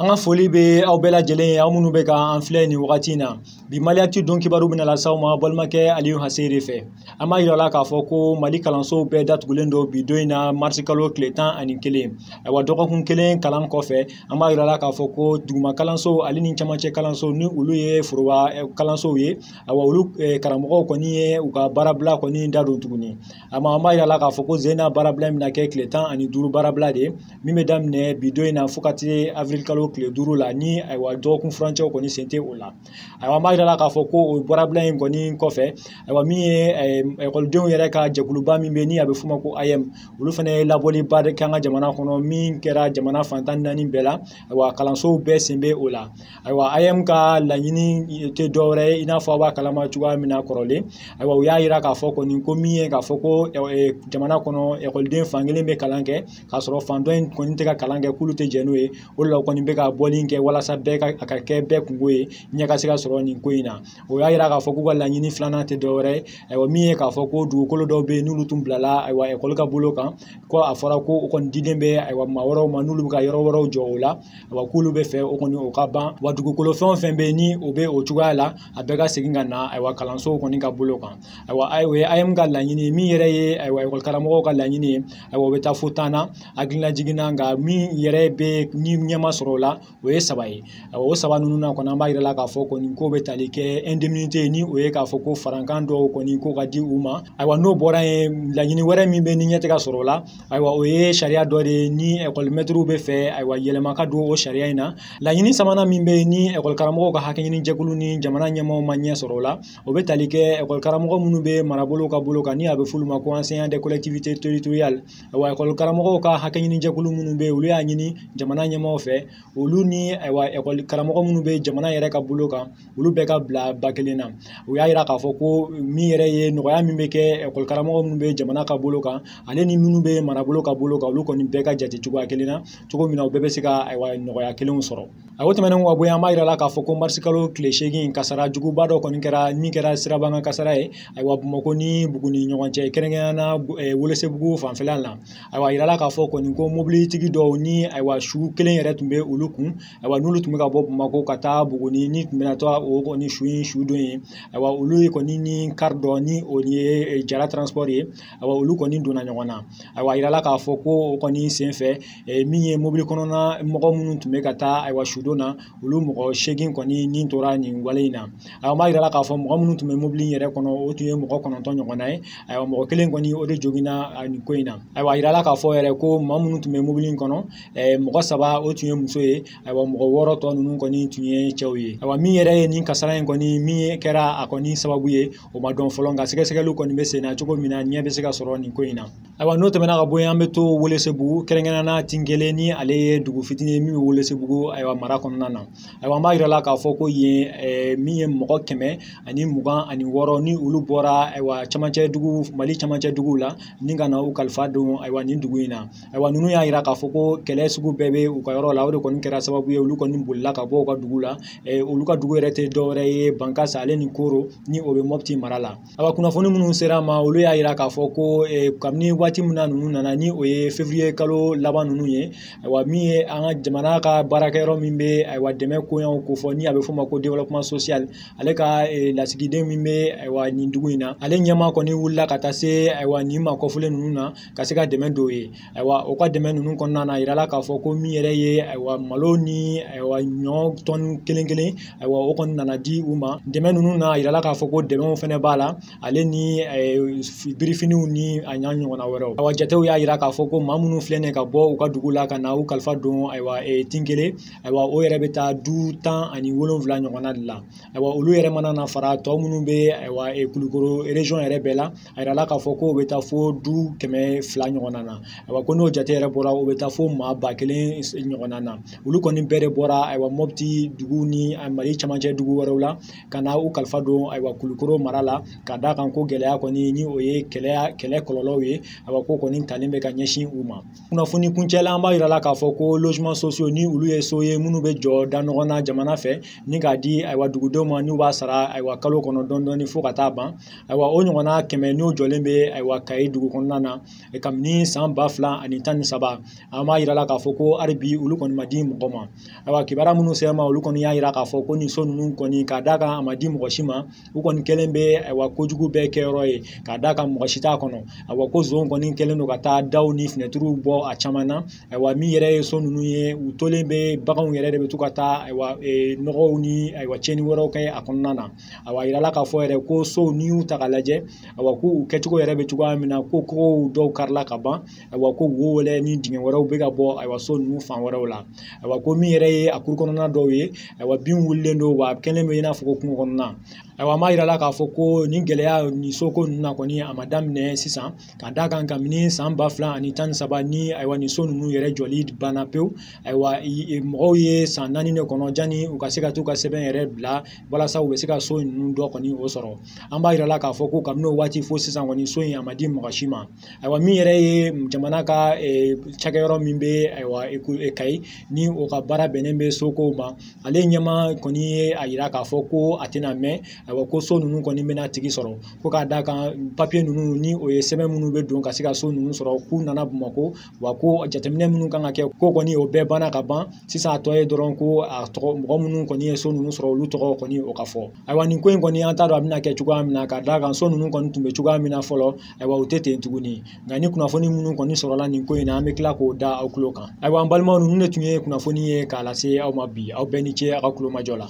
An ka foli bɛ aw bɛɛ lajɛlen ye, aw minnu bɛ ka an filɛ nin wagati in na. Bi Maliactu don kibaru bɛna lase aw ma balimakɛ Aliyu Hase de fɛ. An b'a yira la k'a fɔ ko Mali kalansow bɛɛ datugulen don bi don in na, marisi kalo tile 11. Ayiwa, dɔgɔkun kelen kalan kɔfɛ, an b'a yira la k'a fɔ ko duguma kalansow ale ni camancɛ kalansow, ni olu ye foroba kalansow ye, ayiwa, olu karamɔgɔw kɔni ye u ka baarabila kɔni da don tuguni. An b'a yira la k'a fɔ ko Zena baarabila in bɛna kɛ tile 15 baarabila de ye, min bɛ daminɛ bi don in na fo ka se avril kalo tile 5 la, ni ayiwa dɔgɔkun furancɛw kɔni sen tɛ o la. Ayiwa, an b'a yira la k'a fɔ ko o baarabila in kɔni kɔfɛ, ayiwa, min ye ekɔlidenw yɛrɛ ka jɛkuluba min bɛ ni a bɛ f'o ma ko AEM, olu fana ye labɔliba de kɛ an ka jamana kɔnɔ, min kɛra jamana fan 14 bɛɛ la. Ayiwa, kalansow bɛɛ sen bɛ o la. Ayiwa, AEM ka laɲini tɛ dɔwɛrɛ ye, i n'a fɔ aw b'a kalama cogoya min na kɔrɔlen. Ayiwa, u y'a yira k'a fɔ kɔni ko min ye k'a fɔ ko jamana kɔnɔ ekɔliden fan kelen bɛ kalan kɛ k'a sɔrɔ fan dɔ in kɔni tɛ ka kalan kɛ, k'olu tɛ jɛn n'o ye. O de la u kɔni bɛ ka bɔli kɛ walasa bɛɛ ka a ka kɛ bɛɛ kungo ye, ɲɛ ka se ka sɔrɔ nin ko in na. O y'a yira k'a fɔ k'u ka laɲini filanan tɛ dɔwɛrɛ ye, ayiwa, min ye k'a fɔ ko dugukolo dɔw bɛ yen n'olu tun bilala ayiwa ekɔli ka bolo kan, ko a fɔra ko o kɔni diden bɛ ayiwa maa wɛrɛw ma n'olu bɛ ka yɔrɔ wɛrɛw jɔ o la. Ayiwa, k'olu bɛ fɛ o kɔni o ka ban, wa dugukolo fɛn o fɛn bɛ yen ni o bɛ o cogoya la, a bɛɛ ka segin ka na ayiwa kalansow kɔni ka bolo kan. Ayiwa, o ye AEM ka laɲini ye. Min yɛrɛ ye ayiwa ekɔli karamɔgɔw ka laɲini ye, ayiwa, o bɛ taa fo 10 na hakilina jiginna, nka min yɛrɛ bɛ ni ɲɛma sɔrɔ o la, o ye 3 ye. Ayiwa, o 3 ninnu na kɔni, an b'a yira la k'a fɔ kɔni ko bɛ tali kɛ indemnité, ni o ye k'a fɔ ko farankan dɔw kɔni ko ka di u ma. Ayiwa, n'o bɔra yen, laɲini wɛrɛ min bɛ ni ɲɛ tɛ ka sɔrɔ o la, ayiwa, o ye sariya dɔ de ye ni ekɔli mɛtiriw bɛ fɛ ayiwa yɛlɛma ka don o sariya in na. Laɲini sabanan min bɛ yen ni ekɔli karamɔgɔw ka hakɛ ɲini jɛkulu ni jamana ɲɛmaaw ma ɲɛ sɔrɔ o la, o bɛ tali kɛ ekɔli karamɔgɔ minnu bɛ marabolow ka bolo kan, ni a bɛ f'olu ma ko enseignants des collectivités territoriales. Ayiwa, ekɔli karamɔgɔw ka hakɛ ɲini jɛkulu minnu bɛ yen, olu y'a ɲini jamana ɲɛmaaw fɛ, olu ni ayiwa ekɔli karamɔgɔ minnu bɛ jamana yɛrɛ ka bolo kan, olu bɛɛ ka bila ba kelen na. U y'a yira k'a fɔ ko min yɛrɛ ye nɔgɔya min bɛ kɛ ekɔli karamɔgɔ minnu bɛ jamana ka bolo kan, ale ni minnu bɛ marabolo ka bolo kan, olu kɔni bɛɛ ka jate cogoya kelen na, cogo min na u bɛɛ bɛ se ka ayiwa nɔgɔya kelenw sɔrɔ. A o tɛmɛnen kɔ ka bɔ yen, an b'a yira la k'a fɔ ko marisi kalo tile 8 kasara juguba dɔ kɔni kɛra, min kɛra sirabakan kasara ye, ayiwa, Bamakɔ ni Buguni ɲɔgɔn cɛ, kɛrɛnkɛrɛnnenya la Welesebugu fanfɛla la. Ayiwa, a yirala k'a fɔ kɔni ko mobilitigi dɔw ni ayiwa su kelen yɛrɛ tun bɛ olu kun, ayiwa, n'olu tun bɛ ka bɔ Bamakɔ ka taa Buguni, ni tun bɛna taa o kɔni su in su don ye, ayiwa, olu kɔni ni kari dɔ ni o ye Jara transport ye, ayiwa, olu kɔni donna ɲɔgɔn na. Ayiwa, a yirala k'a fɔ ko o kɔni senfɛ, min ye mobili kɔnɔna mɔgɔ minnu tun bɛ ka taa ayiwa su don na, olu mɔgɔ 8 kɔni ni tora nin wale in na. Ayiwa, an b'a yira la k'a fɔ mɔgɔ minnu tun bɛ mobili in yɛrɛ kɔnɔ, o tun ye mɔgɔ 9 ɲɔgɔnna ye. Ayiwa, mɔgɔ kelen kɔni o de joginna nin ko in na. Ayiwa, a yirala k'a fɔ yɛrɛ ko maa minnu tun bɛ mobili in kɔnɔ, mɔgɔ 3 o tun ye muso ye, ayiwa, mɔgɔ 6 tɔ ninnu kɔni tun ye cɛw ye. Ayiwa, min yɛrɛ ye nin kasara in kɔni min kɛra a kɔni sababu ye, o ma dɔn fɔlɔ, nka sɛgɛsɛgɛliw kɔni bɛ sen na cogo min na ɲɛ bɛ se ka sɔrɔ nin ko in na. Ayiwa, n'o tɛmɛna ka bɔ yen, an bɛ to Welesebugu, kɛrɛnkɛrɛnnenya la Tinkele, ni ale ye dugu fitinin ye min bɛ Welesebugu ayiwa mara kɔnɔna na. Ayiwa, an b'a yira la k'a fɔ ko yen min ye mɔgɔ 126 ni olu bɔra ayiwa camancɛ dugu, Mali camancɛ duguw la, ni ka na u kalifa don ayiwa nin dugu in na. Ayiwa, ninnu y'a yira k'a fɔ ko kɛlɛ sugu bɛɛ bɛ u ka yɔrɔ la, o de kɔni kɛra sababu ye olu kɔni bolila ka bɔ u ka dugu la. Olu ka dugu yɛrɛ tɛ dɔwɛrɛ ye Bankasa ale ni Koro, ni o bɛ Mopti mara la. Ayiwa, kunnafoni minnu sera a ma, olu y'a yira k'a fɔ ko kabini waati min na ninnu nana, ni o ye février kalo laban ninnu ye, ayiwa, min ye an ka jamana ka baarakɛyɔrɔ min bɛ ayiwa dɛmɛ koɲɛw kofɔ, ni a bɛ f'o ma ko développement social, ale ka lasigiden min bɛ ayiwa nin dugu in na, ale ɲɛmaa kɔni wulila ka taa se ayiwa nin maa kɔfɔlen ninnu na ka se ka dɛmɛ dɔw ye. Ayiwa, o ka dɛmɛ ninnu kɔnɔna na, a yirala k'a fɔ ko min yɛrɛ ye ayiwa malo ni ayiwa ɲɔ tɔni kelen kelen, ayiwa, o kɔni nana di u ma. Dɛmɛ ninnu na, a yirala k'a fɔ ko dɛmɛw fɛnɛ b'a la, ale ni birifiniw ni a ɲa ɲɔgɔnna wɛrɛw. Ayiwa, jatew y'a yira k'a fɔ ko maa minnu filɛ nin ye ka bɔ u ka dugu la ka na u kalifa don ayiwa Tinkele, ayiwa, o yɛrɛ bɛ taa du 17 ɲɔgɔnna de la. Ayiwa, olu yɛrɛ mana na fara tɔ minnu bɛ ayiwa Kulukoro région yɛrɛ bɛɛ la, a yirala k'a fɔ k'o bɛ taa fo du 200 ɲɔgɔnna na. Ayiwa, ko n'o jate yɛrɛ bɔra, o bɛ taa fo maa 1000 ɲɔgɔnna na. Olu kɔni bɛɛ de bɔra ayiwa Mopti dugu ni Mali camancɛ dugu wɛrɛw wɛrɛw la ka na u kalifa don ayiwa Kulukoro mara la, ka d'a kan ko gɛlɛya kɔni ni o ye kɛlɛ kɔlɔlɔw ye, ayiwa ko kɔni talen bɛ ka ɲɛsin u ma. Kunnafoni kuncɛ la, an b'a yira la k'a fɔ ko logement sociaux ni olu ye so ye minnu bɛ jɔ da ɲɔgɔn na jamana fɛ ni k'a di ayiwa dugudenw ma, n'u b'a sara ayiwa kalo kɔnɔ dɔɔni dɔɔni fo ka taa ban. Ayiwa o ɲɔgɔnna 100 n'o jɔlen bɛ ayiwa Kayi dugu kɔnɔna na kabini san 2013. An b'a yira la k'a fɔ ko hali bi olu kɔni ma di mɔgɔ ma. Ayiwa kibaruya minnu sera ma, olu kɔni y'a yira k'a fɔ ko nin so ninnu kɔni, k'a d'a kan a ma di mɔgɔ si ma, u kɔni kɛlen bɛ ayiwa kojugu bɛɛ kɛyɔrɔ ye, k'a d'a kan mɔgɔ si t'a kɔnɔ. Ayiwa ko zon kɔni kɛlen don ka taa daw ni finɛtiriw bɔ a caman na. Ayiwa min yɛrɛ ye so ninnu ye, u tolen bɛ baganw yɛrɛ de bɛ to ka taa ayiwa nɔgɔw ni ayiwa tiɲɛni wɛrɛw kɛ a kɔnɔna na. Ayiwa a yirala k'a fɔ yɛrɛ ko sow n'i y'u ta k'a lajɛ, ayiwa ko u kɛcogo yɛrɛ bɛ cogoya min na, ko kogow dɔw karila ka ban, ayiwa ko wo wɛrɛ ni dingɛ wɛrɛw bɛ ka bɔ ayiwa so ninnu fan wɛrɛw la. Ayiwa ko min yɛrɛ ye a kuru kɔnɔna dɔw ye, ayiwa bin wulilen don wa a kɛlen bɛ i n'a fɔ ko kungo kɔnɔna. Ayiwa an b'a yira la k'a fɔ ko nin gɛlɛya nin soko ninnu na kɔni a ma daminɛ sisan, ka d'a kan kabini san 2013 ni ayiwa nin so ninnu yɛrɛ jɔli banna pewu. Ayiwa mɔgɔw ye san 4 de kɔnɔ janni u ka se ka t'u ka sɛbɛn yɛrɛ bila walasa u bɛ se ka so ninnu dɔ kɔni o sɔrɔ. An b'a yira la k'a fɔ ko kabini o waati fo sisan kɔni so in a ma di mɔgɔ si ma. Ayiwa min yɛrɛ ye jamana ka cakɛyɔrɔ min bɛ ayiwa Kayi ni o ka baara bɛnnen bɛ sokow ma, ale ɲɛma kɔni ye a yira k'a fɔ ko a tɛna mɛn, ayiwa ko so ninnu kɔni bɛna tigi sɔrɔ, ko k'a d'a kan papiye ninnu ni o ye sɛbɛn minnu bɛ don ka se ka so ninnu sɔrɔ, k'u nana Bamakɔ, wa ko jateminɛ minnu kan ka kɛ ko kɔni o bɛɛ banna ka ban. Sisan a tɔ ye dɔrɔn ko a tɔgɔ mɔgɔ minnu kɔni ye so ninnu sɔrɔ olu tɔgɔ kɔni o ka fɔ. Ayiwa nin ko in kɔni an t'a dɔn a bɛna kɛ cogoya min na, ka d'a kan so ninnu kɔni tun bɛ cogoya min na fɔlɔ, ayiwa u tɛ ten tuguni. Nka ni kunnafoni minnu kɔni sɔrɔla nin ko in na, an bɛ tila k'o da aw tulo kan. Ayiwa an balimaw, ninnu de tun ye kunnafoni ye k'a lase aw ma bi. Aw bɛɛ ni ce aw ka tulomajɔ la.